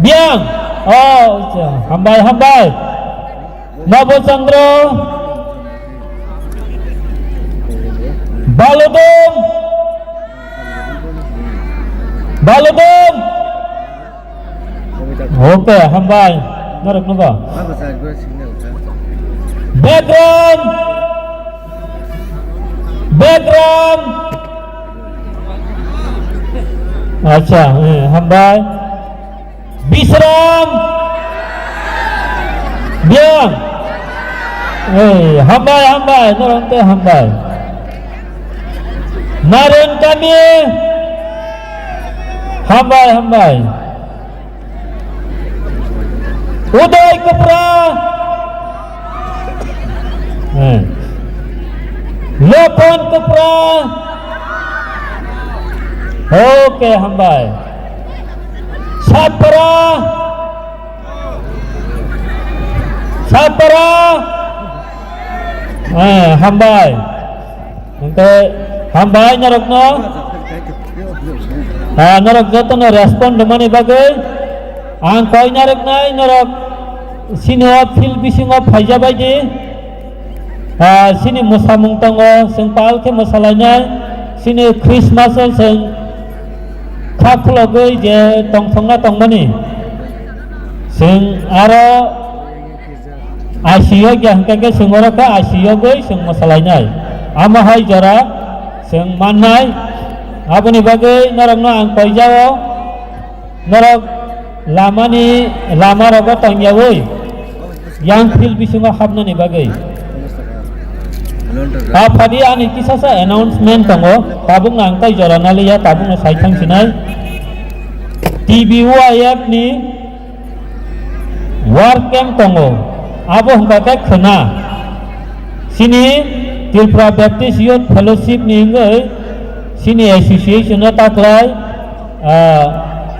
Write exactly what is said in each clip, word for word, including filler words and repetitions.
Biang. Oh, hambai, hambai. Nobo Chandra. Baludum. Baludum. Okay, hambai. Norok nugo. Background. Background. Acha, eh, hambai. Bisram. Biang. Eh, hambai, hambai. Norok te hambai. Naren kami. Hambai, hambai. Uday Kupra. Eh. Lopan Kupra. Okay, hambai. Sapra. Sapra. Eh, hambai. Hingke hambai norokno. Ah, norok jotono respond rwmani bagwi ang koi narwknai norok sini o field bisingo phaijabai di. Ah, sini mwsamung tongo, chwng pal khe mwsalainai, sini Christmas o chwng kha khulogwi je tongthokna tongmani. Chwng aro I C U ya hwnkhe khe chwng oro khe I C U yogwi chwng mwsalainai. Amo hai jora chwng mannai. Aboni bagwi norokno ang koijao, norok lamani, lama rogo tongyawi yang field bisingo hapnani bagwi. A phadi ani kisasa announcement tongo, tabukno ang tai jora naliya, tabukno sai thang sinai. T B Y F ni War camp tongo, abo hwnkha khe khwna. Chini Tripura Baptist Youth Fellowship ni wngwi chini association no taklai, ah,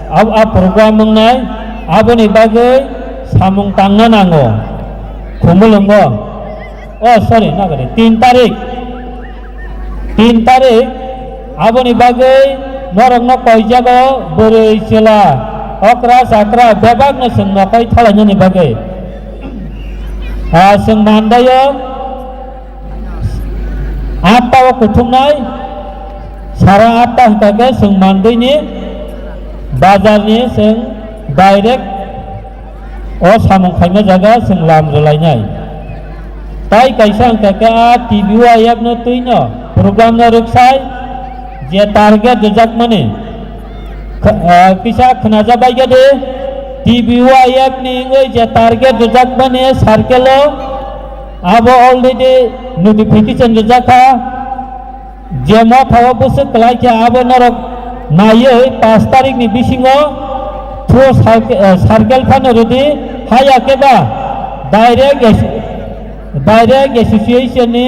a, a program wngnai, aboni bagwi samung tangna nango. Khumulwngo. Oh, sorry, nagari, tin tarik. Tin tarik, aboni bagwi norokno koijago bwrwi, chwla, okra, chakra bebakno chwng nokoi thalainani bagwi. Ah, chwng mandaio atta o kuthumnai, sara atta hwnkha khe chwng mandwini bazarni chwng direct o samung khaima jaga chwng lam rwlainai. Tai kaisa hwnkha khe a T B Y F no twino program no rwksai je target rwjakmani kh-, ah, kisa khnajabai khe de T B Y F ni wngwi je target rwjakmani circle o abo already notification rwjakha. Je motha o bwswk kwlai khe abo norok naiwi pash tarik ni bisingo through circle, eh, circle phano rwdi, haya khe ba direct as-, direct association ni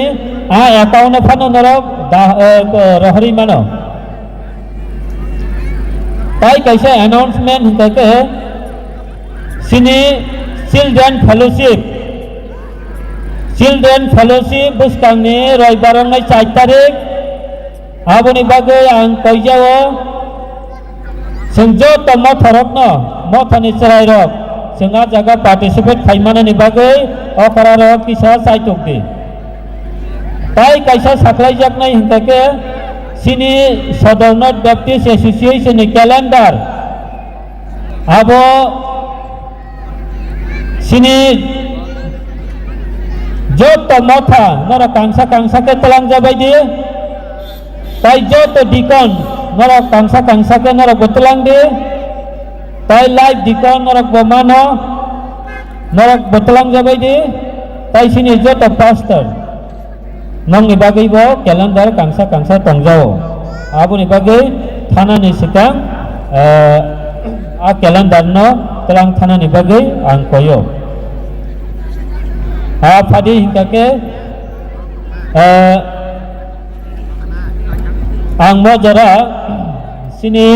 a account o phano norok da, eh, rohorwi mano. Tai kaisa announcement hwnkha khe chini Children Fellowship, Children Fellowship bwskangni roibar wngnai char tarik. Aboni bagwi ang koijao chwng joto mothorokno, mothani chwrairok chwng a jaga participate khaimanani bagwi okhrarok kisa chaitok di. Tai kaisa sakhlaijaknai hwnkha khe chini Sodor North Baptist Association ni calendar. Abo chini joto motha norok kangsa kangsa khe twlangjabai di, tai joto deacon norok kangsa kangsa khe norok bo twlang di, tai live deacon norok bo mano, norok bo twlangjabai di, tai chini joto pastor. Nokni bagwi bo calendar kangsa kangsa tongjao. Aboni bagwi thanani swkang, eh, a calendar no twlang thanani bagwi ang koyo. A phadi hwnkha khe, eh, ang mo jora chini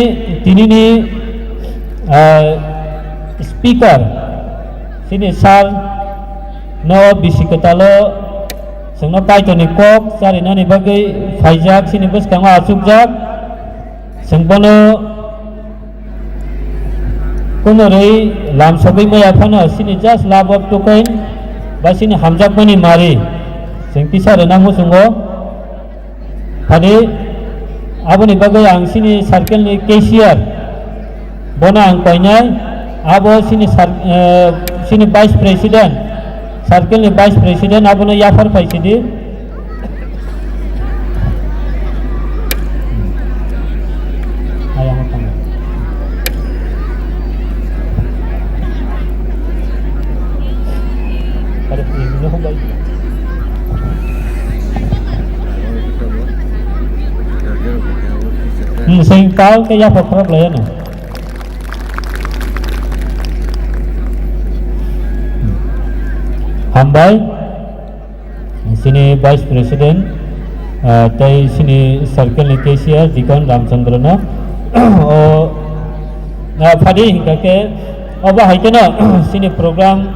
tinini, eh, speaker, chini sir no bisi kwtalo Chwngno Kaitorni kok charinani bagwi phaijak, chini bwskango achukjak. Chwng bono, Kunorwi lamsogwi maya phano sini just love of token ba sini hamjakmani mari chwng kisa rwna muchungo. Phadi aboni bagwi ang sini circle ni cashier bono ang koinai, abo sini sar-, eh, sini vice president, circle ni vice president abono yaphar phaisidi. Ayang tang. Ada ini hok bai. Hmm, sing tau ke ya pokok lah ya no. Hambai. Sini Vice President, ah, tei sini circle ni cashier Dikon Ramchandra no, o, ah, phadi hingka khe obo hai kheno sini program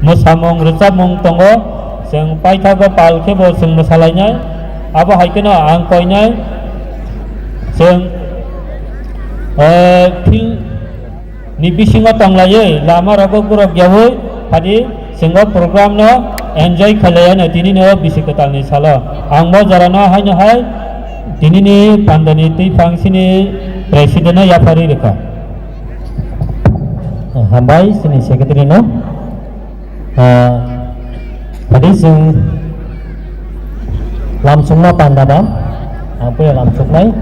mwsamung rwchapmung tongo, chwng paithago pal khe bo chwng mwsalainai, abo hai kheno ang koinai chwng, eh, field ni bisingo tonglaiwi lama rogo gurok yaui phadi chwng o program no enjoy khailaiya no tini no bisi kwtal ni salo. Ang bo jora no haino hai tini ni panda ni twi phang sini president no yapharwi rwkha. Hambai sini secretary no. Ah, tadi chwng lamsokma panda ba, ang puila lamsoknai.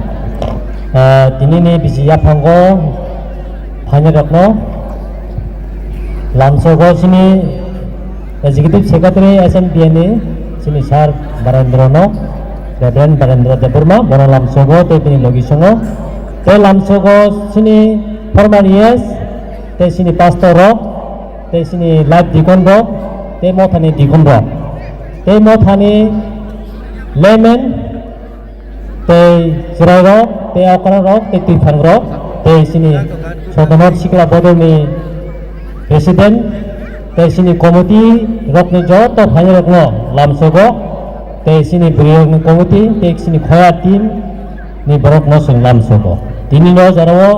Ah, tini ni bisi yaphango phainai rokno lamsogo sini Executive Secretary S N P A ni sini Sir Barendra no, Reverend Barendra Debbarma, bono lamsogo tei bini logi songo. Tei lamsogo sini former E S, tei sini pastor rok, tei sini live deacon rok, tei mothani deacon rok, tei mothani layman, tei chwrai rok, tei okra rok, tei twiphang rok, tei sini Sodomor Sikla Bodolni president, tei sini committee rokni joto phainai rokno lamsogo, tei sini bwrwi rokni committee, tei sini khoya team, ni borok no chwng lamsogo. Tini no jora o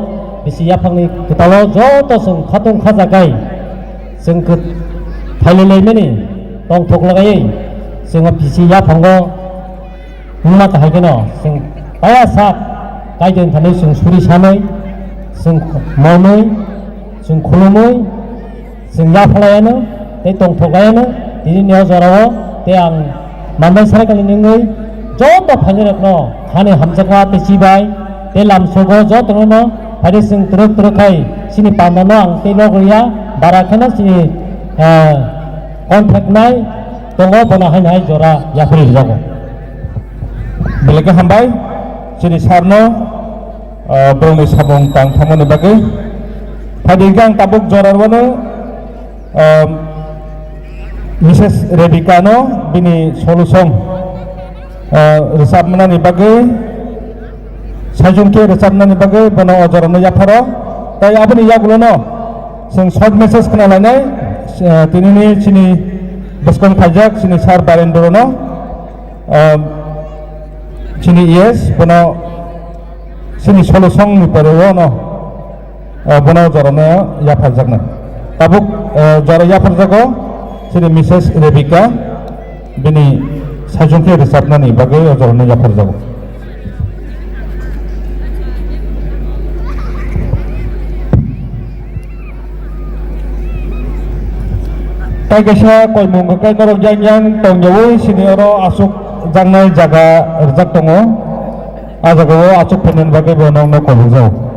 bisi yaphang ni kwtal o joto chwng khatung khajagai chwng khe phailai laimani tongthok lagaiwi chwng o bisi yaphango wngma kahai kheno chwng paya sak Kaitor thani chwng suri sanwi chwng mwnwi chwng khulumwi Chwng yaphalaiano tei tongthoklaiano tini ni o jorao tei ang manbai sarai kali nungwi joto phainairokno hani hamjakma tei chibai tei lamsogo jotono no phaidi chwng twrwk twrwk khai chini pandano ang tei logriya bara kheno chini, eh, contact nai tongo bono haino hai jora yapharwi rwjago. Belai khe hambai chini sir no, ah, borokni samung tang thangmani bagwi. Phaidi hwnkhe ang tabuk jora rwmano, ah, Missus Rebecca no bini solo song, ah, rwchapmani bagwi, saichung khe rwchapnani bagwi bono o jorano yapharo. Tai aboni yagulono chwng short message khna lainai, ah, tinini chini bwskang phaijak chini sir Barendra no. Ah, chini yes, bono chini solo song ni pore o no, ah, bono jorano yapharjaknai. Tabuk, ah, jora yapharjago chini Missus Rebecca, bini saichung khe rwchapnani bagwi o jorano yapharjago. Tai kaisa koimung hwnkhe norok yang yang tongyaui sini oro aswk jaknai jaga rijak tongo. A jagao aswk phainani bagwi bo nokno kobokjago.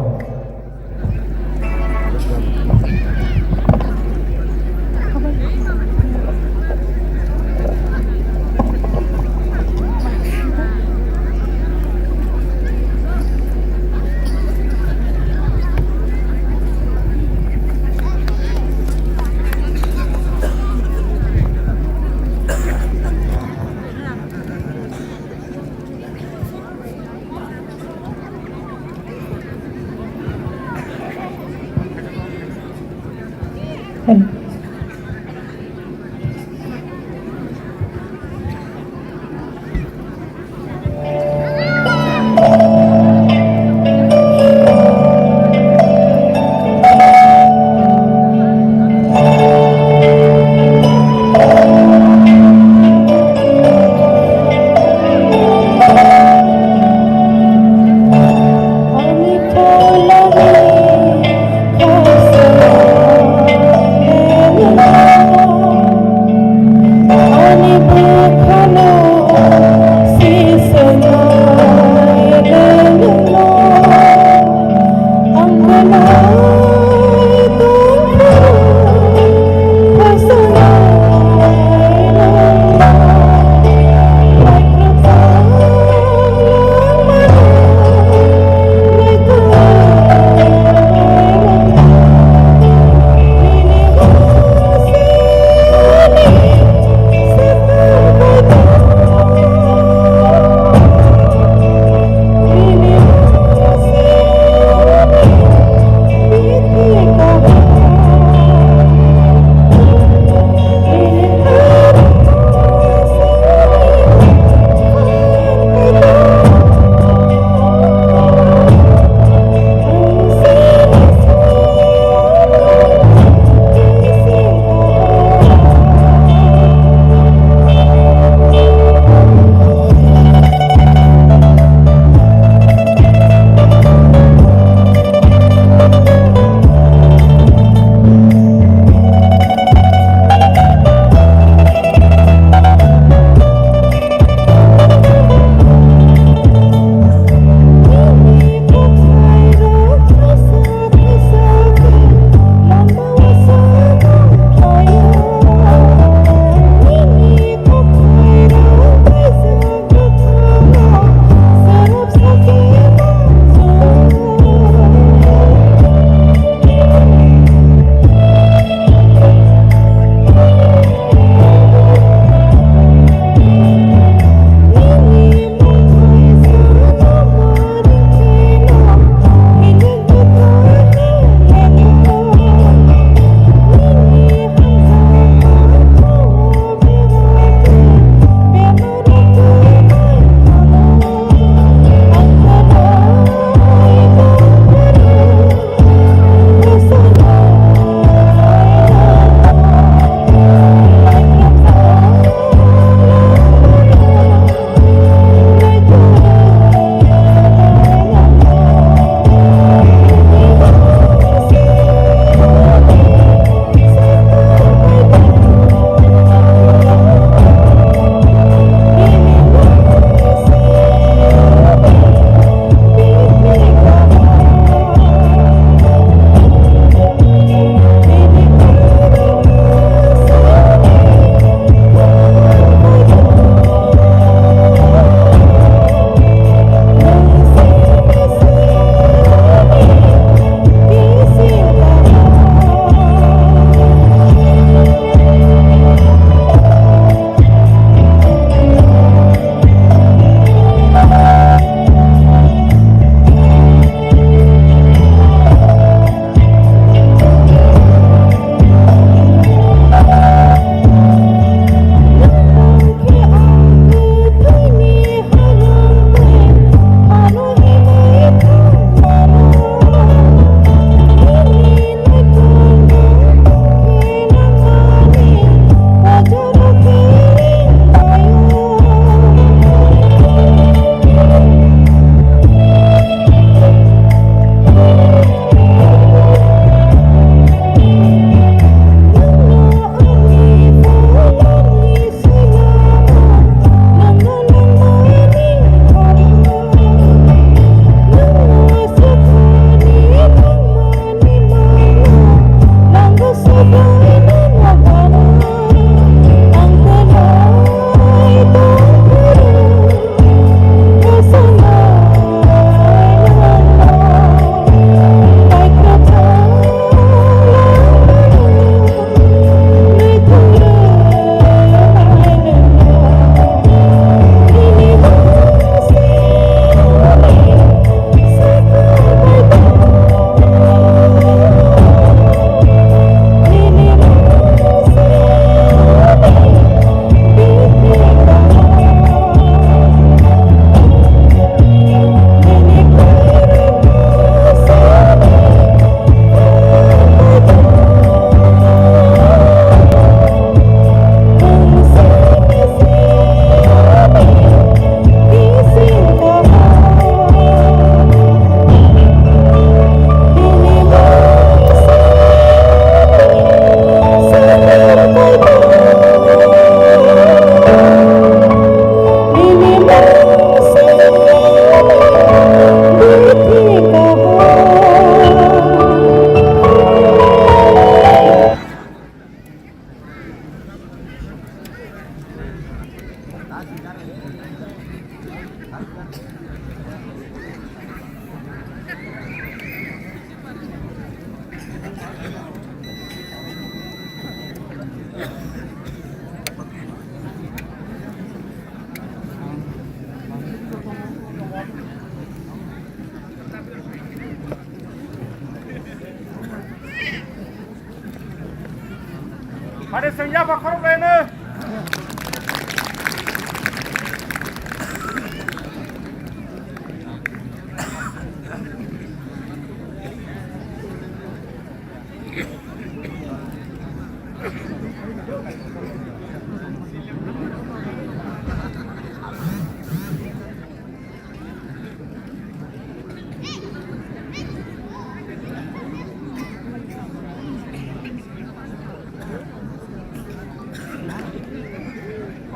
Hade sengya ba khorok laino.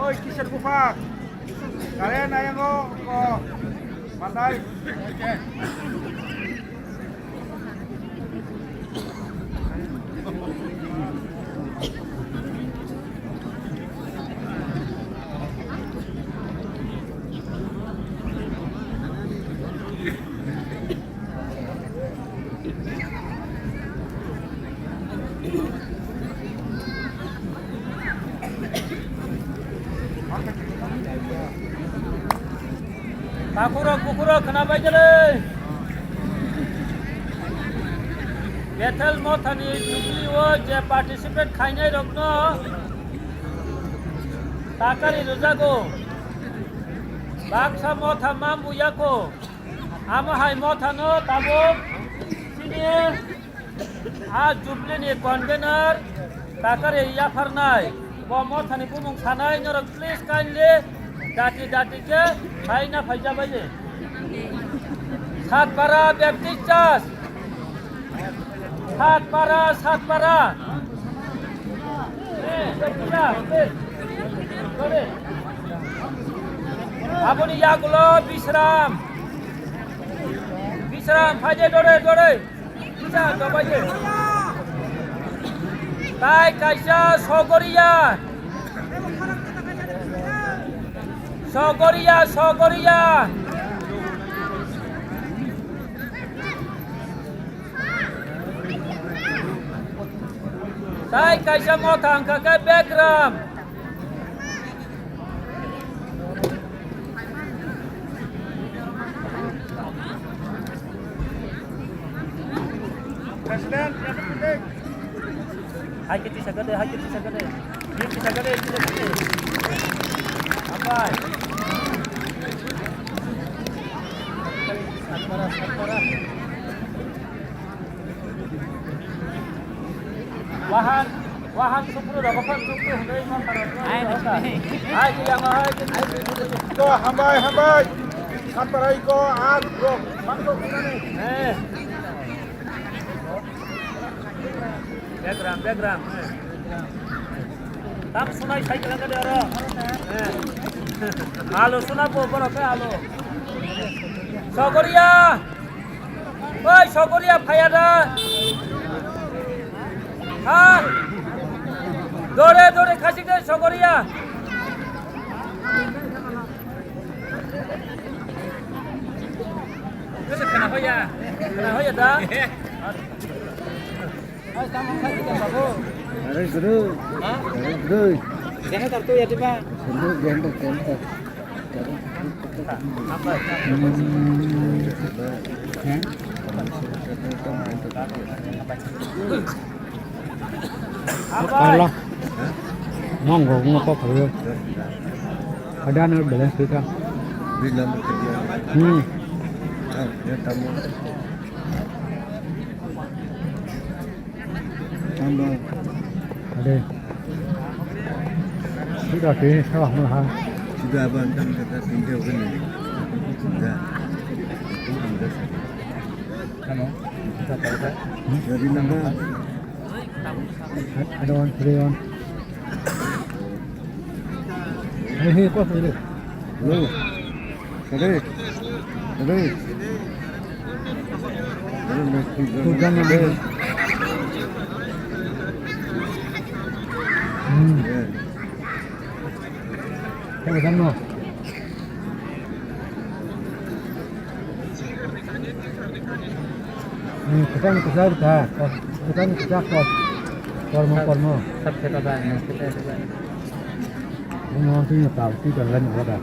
Oi, kiser buphang. Kare nayango ko. Mandai. Takhurok bukhurok khwnabai jale. Bethel Mothani Jubilee o je participate khainai rokno takari rwjago. Baksa motha mambu yako. Amo hai mothano tabuk chini a Jubilee ni convener takari yapharnai. Bo mothani bumung sanai norok please kindly dati dati khe phaina phaijabaidi. Satpara Baptist Church. Satpara, Satpara. Eh, Baptist Church, please. Dore. Aboni yagulo Bisram. Bisram, phaide dore, dore. Kisa dobaide. Tai kaisa Sogoriya. Sogoriya, Sogoriya. Tai kaisa motha wngkha khe Begram. President, President. Hai kiti sagade, hai kiti sagade. Kiti sagade, kiti sagade. Apai. Satpara, Satpara. Wahan, wahan supru rogo phan supru hwnwi ma pharok. Ai, ai, ai, ai, ai, ai. Ko hambai, hambai. Satparai ko, ah, bro. Bang bro, bang bro. Eh. Begram, Begram. Eh. Tam sunai cycle ka dia ro. Eh. Alo suna po, boro ke alo. Sogoriya. Oi, Sogoriya phaya da. Ha? Dore, dore, khasik de Sogoriya. Khena hoya. Khena hoya da. Are guru. Ha? Are guru. Kena tar tu ya, di ba? Guru, guru, guru. Hello. Mong go ngo ko ko. Ada no balance kita. Hmm. Tamba. Ade. Sudah ke, salah malah. Sudah abang kan kata tinggal kan ini. Sudah. Hello. Dari nama? Ada orang, ada orang. Hei, hei, kau sini. Hello. Sade. Sade. Sade. Hmm. Sade. Hmm, kwchang kwchak ta, kwchang kwchak ta. Kormo, kormo. Sab se ta ba, ne, se ta ba. Bumo tini tau ti kan lan wada.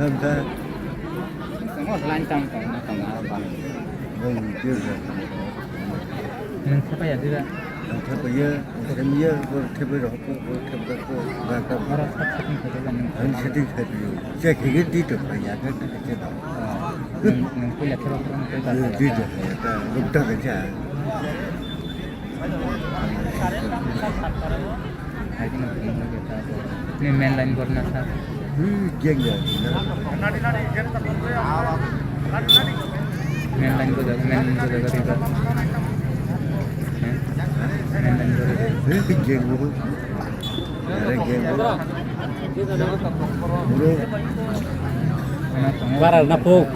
Tanta. Tengok line tang tang tang apa? Bang dia. Nang siapa ya dia? Nang siapa ya? Nang siapa ya? Gua siapa ya? Gua siapa ya? Gua siapa ya? Orang satu pun siapa kan? Nang siapa ya? Saya kira dia tu payah kan kita tahu. Nang nang pula terus terus kita. Dia tu payah. Kita lupa kerja. Ni main line borna sa. Hmm, geng ya. Main line boda, main line boda gari ba. Main line boda. Hmm, geng boda. Are geng boda. Bro. Bara na po.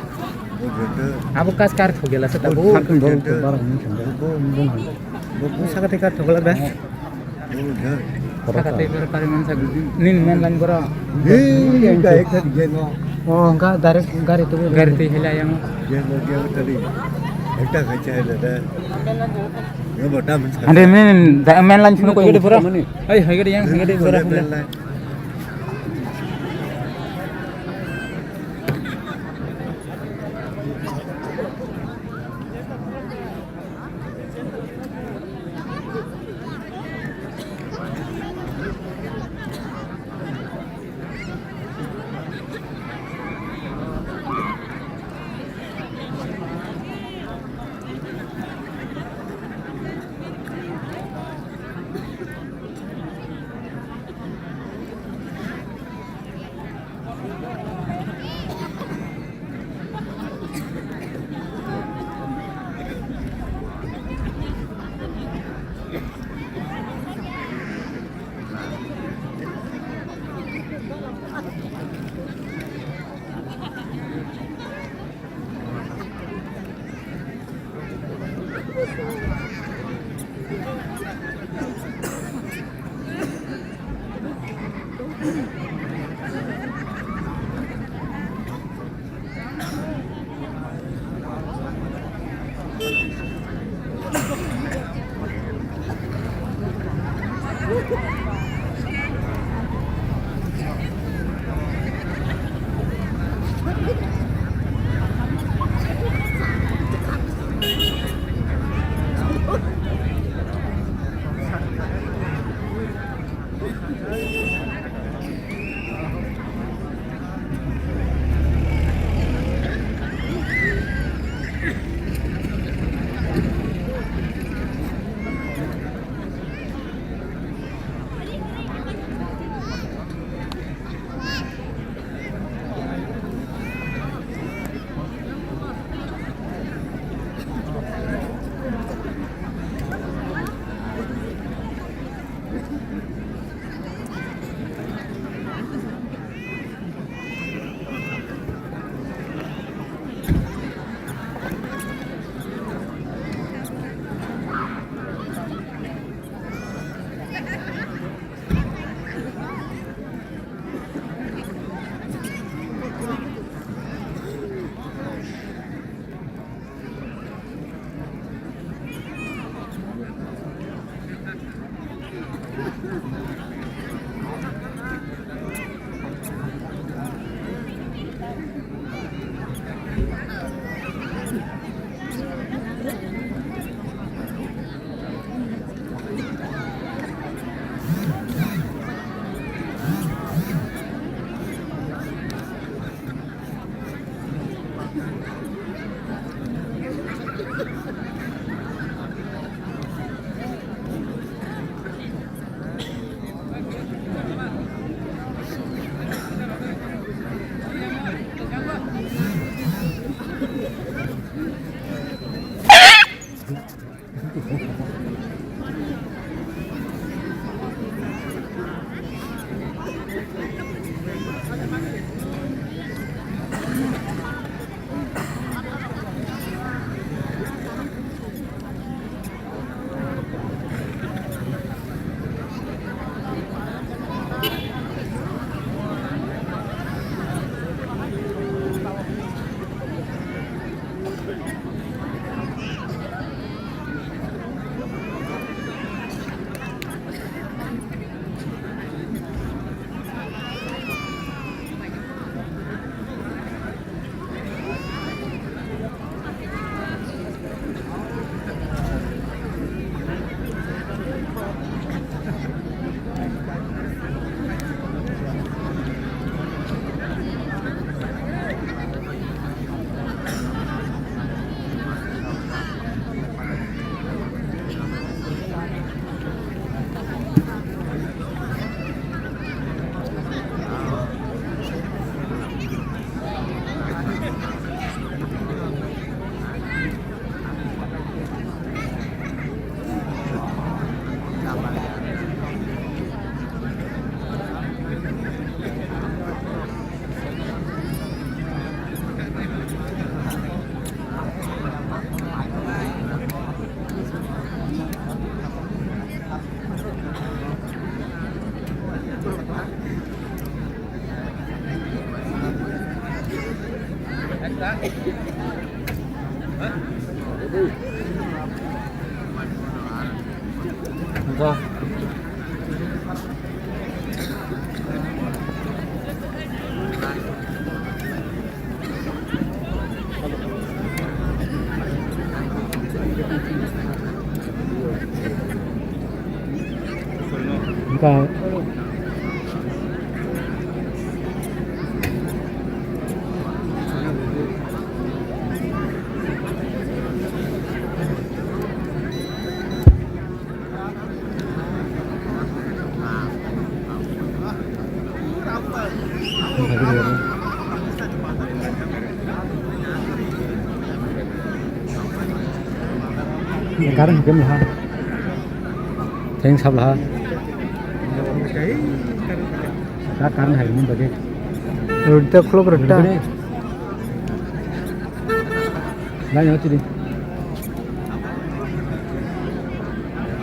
Abo kas kar thogela sa tabo. Bar hwn thang bo, bar hwn thang bo. Bo, bo, bo saka te kar thogela be. Saka te bar pari man sa nin man lang bora. Hei, ka ek thar geno. Oh, hwnkha direct gari tu. Gari te hila yang. Geno geno tadi. Ekta khacha hila da. Yo bata man sa. Ande men da man lang chunu ko yede bora. Ai hai gari yang hai gari bora. Wngkha. Current hwnkhe mlaha. Thanks hablaha. Ka current hai ni bagwi. Rwdi ta khuluk rwdi ta. Line o chiri.